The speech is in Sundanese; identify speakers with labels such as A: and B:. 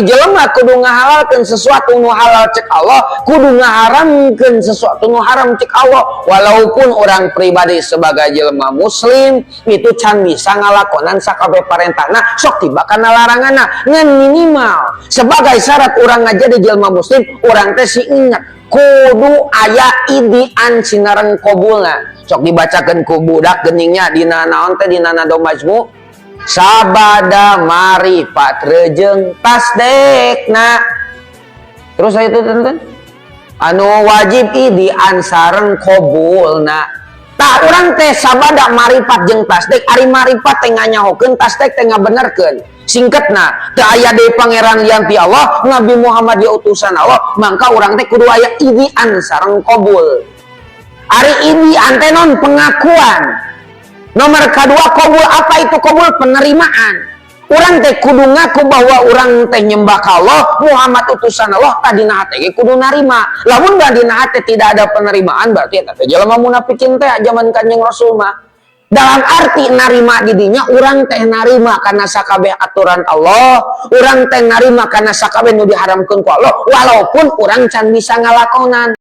A: Jelema kudu ngahalalkeun sesuatu nu halal cek Allah, kudu ngaharamkeun sesuatu nu haram cek Allah. Walaupun orang pribadi sebagai jelema muslim itu can bisa ngalakonan sakabeh parentahna, sok tiba kana laranganna, ngan minimal sebagai syarat urang ngajadi jelema muslim, urang teh si ingat kudu aya idian sinareng kobulna. Sok dibacakeun ku budak geningnya dina naon teh, dina nado majmu, sabada marifat rejeng tasdekna. Terus itu teman anu wajib idian sareng kobulna. Tah, urang teh sabada marifat jeung tasdek. Ari marifat teh nganyahokeun, tasdek teh ngabenerkeun. Singkatna, teu aya deui pangeran lian ti Allah, Nabi Muhammad dia utusan Allah, mangka urang teh kudu aya idian sareng kobul. Ari idian teh non pengakuan. Nomor kedua kobul. Apa itu kobul? Penerimaan. Urang teh kudu ngaku bahwa urang teh nyembah ka Allah, Muhammad utusan Allah, tadi dina hate ge kudu narima. Lamun dina hate tidak ada penerimaan, berarti eta teh jelema munafikin teh zaman Kanjeng Rasul mah. Dalam arti narima didinya, urang teh narima karena sakabeh aturan Allah, urang teh narima karena sakabeh nu diharamkeun ku Allah, walaupun urang can bisa ngalakonan.